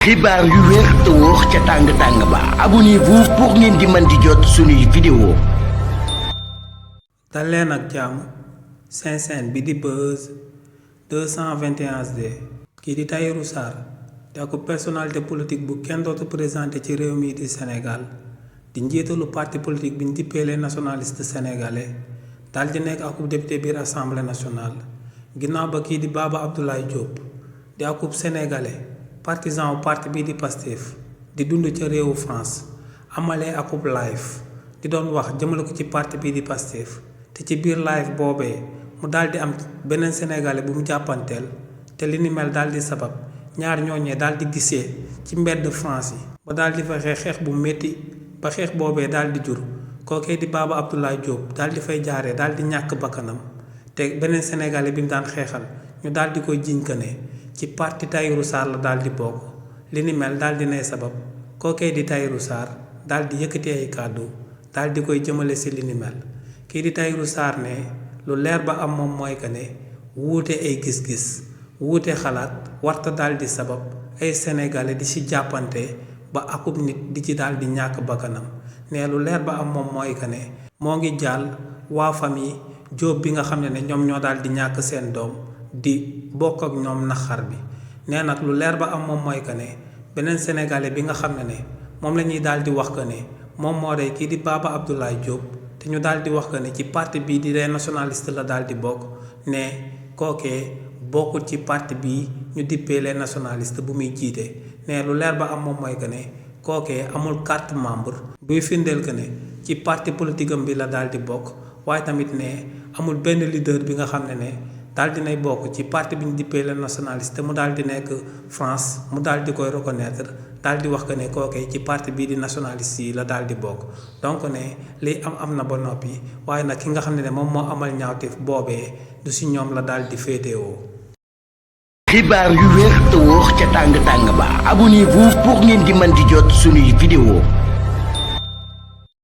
xibaar yu wér te wóor ca tàng ba abonnez-vous pour ngeen di mën di jot suñuy vidéo. dal leen ak jàmm seen bi di Buzz 221 HD kii di Tahirou Sarr di ak personnalité politique bu kenn dootu présenté ci réew mi di Sénégal di njiitalu parti politique bi ñu dippee les nationalistes sénégalais daal di nekk akub député biir assemblée nationale ginnaaw ba kii di Baba Abdoulaye Diop di akub sénégalais partisan wu parti bii di Pastef di dund ca réewu France amalee akub live di doon wax jëmale ko ci parti bii di Pastef te ci biir live boobee mu daal di am beneen sénégalais bu mu jàppanteel te li ni mel daal di sabab ñaar ñooñee daal di gisee ci mbedd France yi ba daal di fa xeex bu métti ba xeex boobee daal di jur kookee di Baba Abdoulaye Diop daal di fay jaaree daal di ñàkk bakkanam te beneen sénégalais bi mu daan xeexal ñu daal di koy jiñ ko ne ci parti Tahirou Sarr la daal di bokk li ni mel daal di nay sabab kookee di Tahirou Sarr daal di yëkkati ay kàddu daal di koy jëmale si li ni mel kii di Tahirou Sarr ne lu leer ba am moom mooy que ne wuute ay gis-gis wuute xalaat warta daal di sabab ay sénégalais di ci jàppante ba akub nit di ci daal di ñàkk bakkanam ne lu leer ba am moom mooy que ne moo ngi jàll waa famille Diop bi nga xam ne ñoom ñoo daal di ñàkk seen doom di bokk ak ñoom naxar bi nee nag lu leer ba am moom mooy que ne beneen sénégalais bi nga xam ne moom la ñuy daal di wax que ne moom moo day kii di Baba Abdoulaye Diop te ñu daal di wax que ne ci parti bii di les nationalistes la daal di bokk ne kookee bokkul ci parti bii ñu dippee les nationalistes bu muy jiite ne lu leer ba am moom mooy que ne kookee amul carte membre buy firndeel que ne ci parti politique am bi la daal di bokk waaye tamit ne amul benn leader bi nga xam ne daal dinay bokk ci parti bi ñu dippee les nationalistes te mu daal di nekk France mu daal di koy reconnaître daal di wax que ne kookee ci parti bii di nationaliste yi la daal di bokk donc ne lii am na ba noppi waaye nag ki nga xam ne moom moo amal ñaawteef boobee du si ñoom la daal di féetewoo. xibaar yu wér te wóor ca tàng ba abonnez-vous pour ngeen di mën di jot suñuy vidéo.